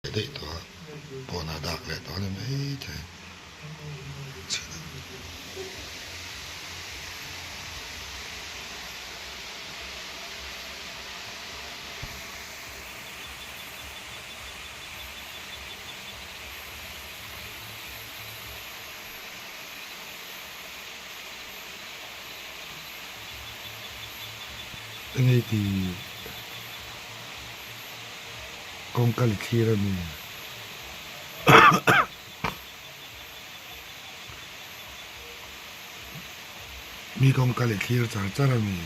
Daih tawh a, pawnah dak leh tawh a ni maithei. Enge tih kawngka li thlir a ni. Mi kawngka li thlir char char a ni.